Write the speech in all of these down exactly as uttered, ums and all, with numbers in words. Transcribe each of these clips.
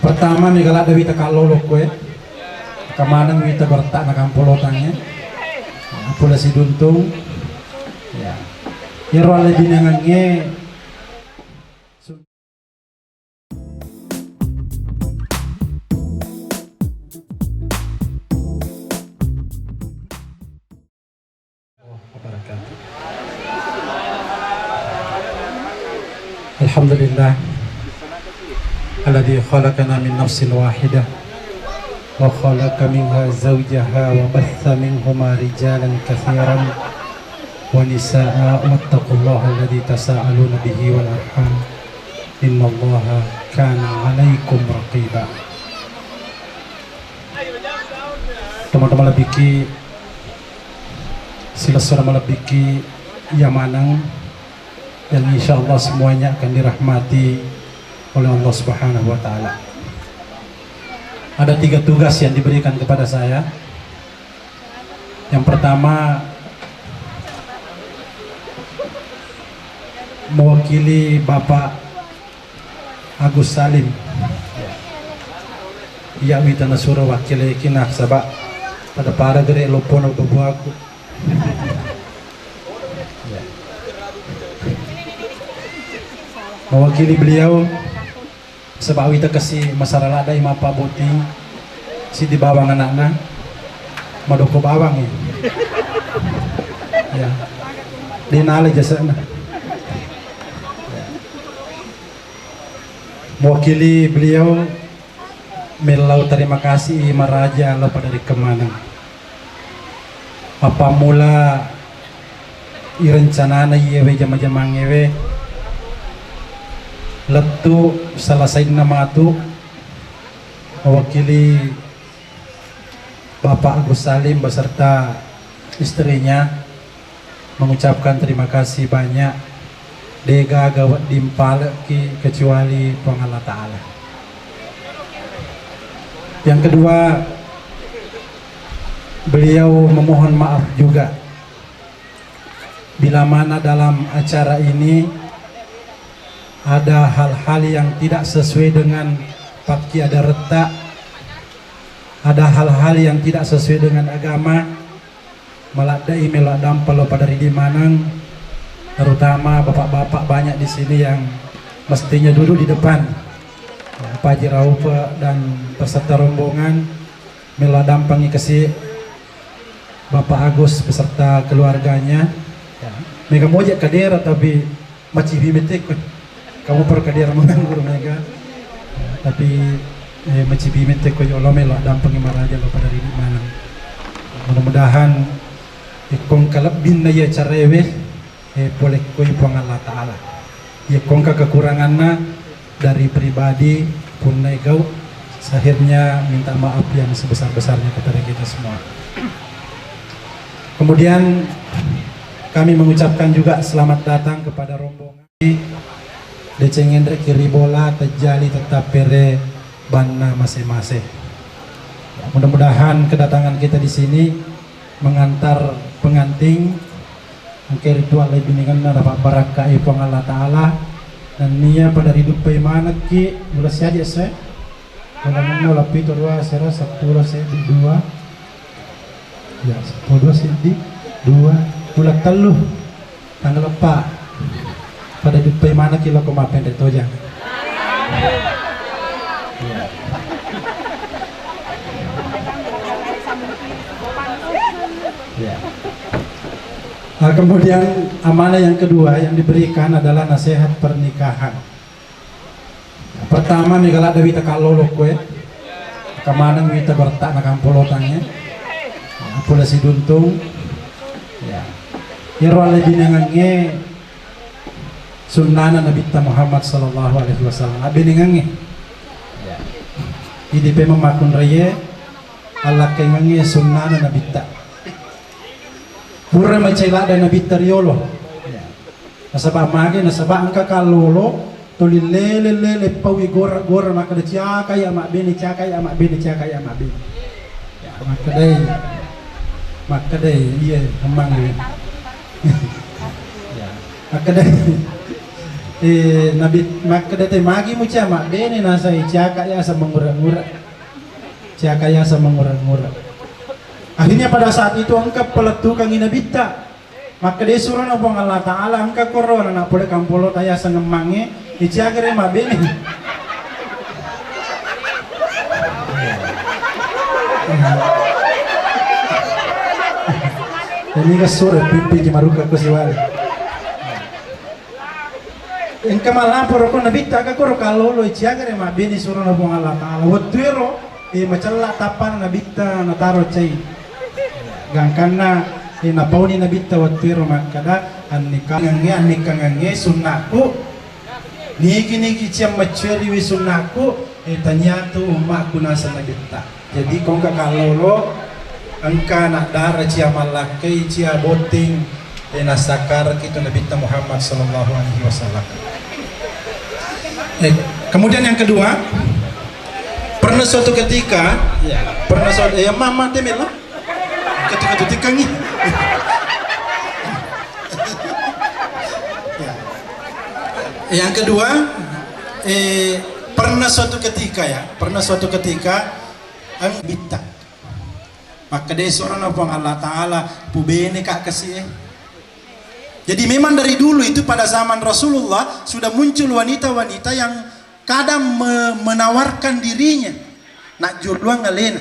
Pertama, mega ladde wita kallolo koe. Kamaneng wita bertak na kampolotangnge. Pula siduntung. Ya. Iyaro allebinengengnge وبركاته. الحمد لله الذي خلقنا من نفس واحدة وخلق منها زوجها وبث منهما رجالا كثيرا ونساء واتقوا الله الذي تساءلون به والأرحام إن الله كان عليكم رقيبا. Teman-teman lebiki, silessureng malebbiki iya maneng yang insya Allah semuanya akan dirahmati oleh Allah Subhanahu wa Ta'ala. Ada tiga tugas yang diberikan kepada saya. Yang pertama, mewakili Bapak Agus Salim. Iya wita nasuro wakkileki nasaba pada-pada gere loppona babuaku. Mewakili beliau, sebab wita kasi masara ladai mappabbotting siddi bawang anakna, madoko bawang ya. Ya. Denale jasana. Mewakili beliau, mellau terima kasih maraja lao pada ri kemaneng. Mappammula irencanana iyewe jama-jamangngewe lettu salasainna matu mewakili Bapak Agus Salim beserta istrinya mengucapkan terima kasih banyak. Degaga wedding palekki kecuali Puang Allah Ta'ala. Yang kedua, beliau memohon maaf juga bila mana dalam acara ini ada hal-hal yang tidak sesuai dengan pakki ada retak, ada hal-hal yang tidak sesuai dengan agama, maladde'i melo addampeng lo pada ridi maneng, terutama bapak-bapak banyak di sini yang mestinya duduk di depan. Ya, Pak Haji Raupe dan beserta rombongan melo addampengi kasi Bapak Agus beserta keluarganya. Ya, mega moja kadera tapi macibi metekko. Kamu perkadera mengganggu mega. Tapi eh, macibi metekko yolo melo addampengi maraja lo pada ridi maneng. Mudah-mudahan ikkong kalebbinna iya caraewe eh, polekkoi Puang Allah Ta'ala. Iya kongka kekuranganna dari pribadi punna gau, akhirnya minta maaf yang sebesar-besarnya kepada kita semua. Kemudian kami mengucapkan juga selamat datang kepada rombongan Deceng Enre Kiribola Tejali tetap pere banna masing-masing. Mudah-mudahan kedatangan kita di sini mengantar pengantin engka ritu allebinengenna napabbarakkai Puang Allah Ta'ala, nennia pada riduppai manekki, ula siaje se, ula nenna, ula pitu, rua, sera, seppulo, seddi, dua, ya, seppulo, dua, seddi, dua, ula tellu, tanggal eppa, pada duppai manekki loko mappenre tojang. Ya. Ya. Nah, kemudian amanah yang kedua yang diberikan adalah nasihat pernikahan. Pertama, mega ladde wita kallolo koe, kamaneng wita bertak na kampolotangnge, pula siduntung. Ya. Iyaro allebinengengnge sunnana Nabitta Muhammad sallallahu alaihi wasallam. Abbenengengnge. Ya. Idi pemeng makkunraie allakkengengnge sunnana Nabitta. Pura macai ladde Nabitta riolo. Ya. Nasaba mage, nasaba engka kallolo tuli lele-lele paui gora-gora makkeda, "Ciakai ya mabbene, ciakai ya mabbene, ciakai ya mabbene." Ya, makkedai, makkedai, iya, emang iya. Ya, makkedai. Eh, Nabi makkeda te, "Magi mucia mabbene nasai ciaka yasa mengura-ngura." Ciaka yasa mengura-ngura. Akhirnya pada saat itu engka pelettukangi Nabitta. Makkeda surona Puang Allah Ta'ala, "Engka koro anak pole kampolo taya sengemmange, iciagere mabbene." Ini kasure pipi di maruka ko siwali. Engka malaporo ko Nabitta, "Aga koro kallolo iciagere mabbene surona Puang Allah Ta'ala." Wettuero, eh, macella tappana Nabitta nataro cai. Gangkanna, eh, napauni Nabitta wettuero makkeda, "Annikkangengnge, annikkangengnge sunnaku. Nigi-nigi cia maccueriwi sunnaku, eh, taniatu ummaku naseng Nabitta." Jadi, kongka kallolo, engka anak dara cia mallakkai, cia botting, eh, nasakkaraki tu Nabitta Muhammad sallallahu alaihi wasallam. Eh, kemudian yang kedua, pernah suatu ketika, ya, pernah suatu, eh, mama temela, ketika tutikangi. Ya. Yang kedua, eh, pernah suatu ketika ya, pernah suatu ketika, Nabitta. Makkeda surona Puang Allah Ta'ala, "Pubene ka kasi e." Jadi memang dari dulu itu pada zaman Rasulullah sudah muncul wanita-wanita yang kadang me-, menawarkan dirinya. Nak juluang alena.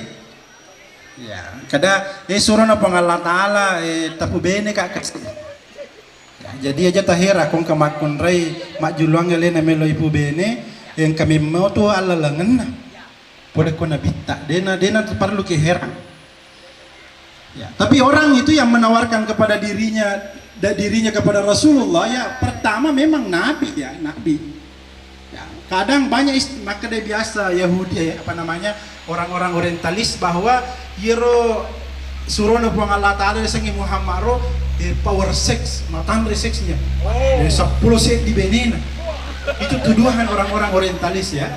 Ya, kada, eh, surona Puang Allah Ta'ala, eh, tapubene ka kasi e. Ya, jadi aja tahera kongka makkunrai majjuluang alena melo ipubene, engka memmo tu allalengenna. Pole ko Nabitta, dena, dena perlu ki heran. Ya, tapi orang itu yang menawarkan kepada dirinya, da-, dirinya kepada Rasulullah, ya, pertama memang nabi, ya, nabi. Ya, kadang banyak ist-, makkeda biasa Yahudi, ya, apa namanya, orang-orang orientalis bahwa yero surona Puang Allah Ta'ala yasengnge Muhammad ro, eh, power sex, matanre seksnya. Eh, seppulo seddi benena. Itu tuduhan orang-orang orientalis, ya.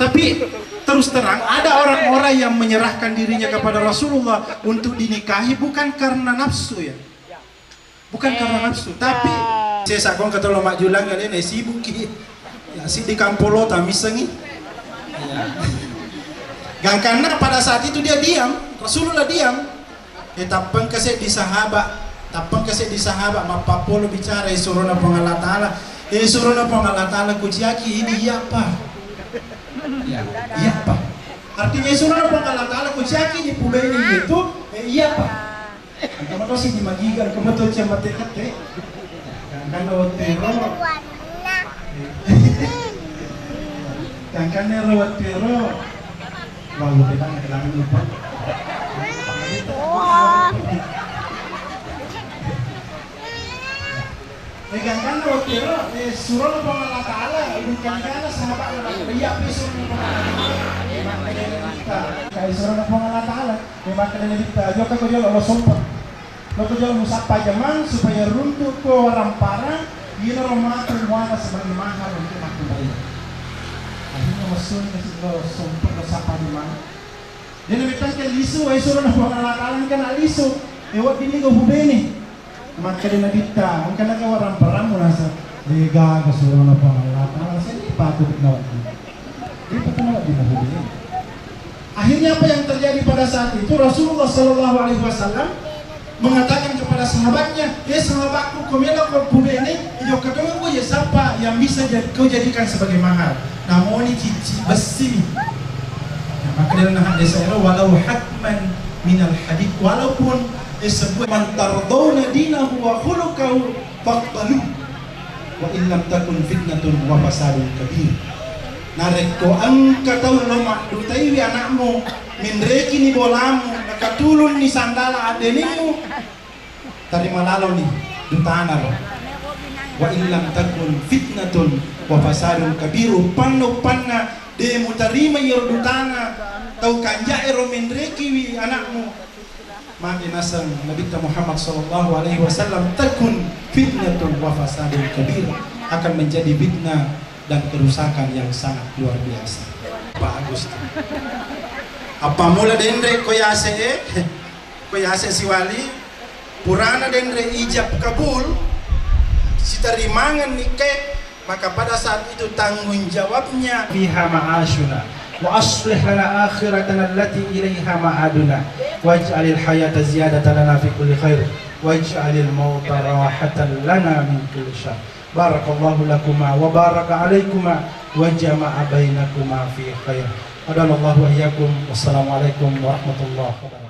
Tapi terus terang, ada orang-orang yang menyerahkan dirinya kepada Rasulullah untuk dinikahi bukan karena nafsu, ya. Bukan karena nafsu, tapi sesa kong katolo majjulang alena sibuk ki. Ya, siddi kampolota missengi. Ya. Gangkanna pada saat itu dia diam, Rasulullah diam. Eh, tappengka seddi sahabat, tappengka seddi sahabat mappappolo bicara, eh, surona Puang Allah Ta'ala. Eh, surona Puang Allah Ta'ala, kuciaki ini iya apa? Ya, iya apa? Artinya, eh, surona Puang Allah Ta'ala, kuciaki ini pubene itu, eh, iya apa? Engka matosi di magiga, engka matosi mate-mate. Gangkanna wettuero. Gangkanna ro wettuero. Wah, lu petang kedangan lupa. Eh, gangkanna wettuero, eh, surona Puang Allah Ta'ala, ibu kandana sahabat Allah, iya, apa surona Puang Allah Ta'ala? Kai surona Puang Allah Ta'ala, eh, makkeda Nabitta, jokka ko jolo lo sompa. Lo ko jolo musappa jamang supaya runtu ko waramparang, iyana ro matu muala sebagai mahar untuk makkunrai. Akhirnya massuni kasi lo sompa lo sappa jamang. Dena mettangke lisu, wai surona Puang Allah Ta'ala engka na lisu. E, weddinni go pubene. Makkeda Nabitta, engka na gawa ramparammu nasa. E, gaga surona Puang Allah Ta'ala, seddi patu na wedding. Dia patu na wedding pubene. Akhirnya apa yang terjadi pada saat itu? Rasulullah Shallallahu Alaihi Wasallam mengatakan kepada sahabatnya, "Eh, sahabatku, ko melo ko pubene, ijo katongengku je sappa yang bisa jad-, kau jadikan sebagai mahar. Namoni cici bessimi." Nah, maka dalam hadis saya, "Walau hatman minal hadid," walaupun, eh, sebuah, "Man tardawna dinahu wa khuluqahu faqbalu, wa illam takun fitnatun wa fasadun kabir." Narekko engka tau lo maddutaiwi anakmu, menrekini bolamu, nakatulunni sandala addenimmu, tarima laloni dutanaro. Wa illam takun fitnatun wa fasadun kabiru, panna-panna de mutarima iyaro dutana tau kanja'ero menrekiwi anakmu. Magi naseng Nabitta Muhammad sallallahu alaihi wasallam, "Takun fitnatun wa fasadun kabir," akan menjadi fitnah dan kerusakan yang sangat luar biasa. Bagus. Apa mula denre ko yase e, ko yase siwali, purana denre ijab kabul, Sitarimangan nikkae, maka pada saat itu tanggung jawabnya. Fiha ma'asyuna, wa aslih lana akhiratana allati ilaiha ma'aduna, waj'alil hayata ziyadatan lana fi kulli khair, waj'alil mauta rahatan lana min kulli syarr. Barakallahu lakuma wa baraka alaikuma wa jama'a bainakuma fi khair. Hadanallahu wa iyyakum. Wassalamualaikum warahmatullahi wabarakatuh.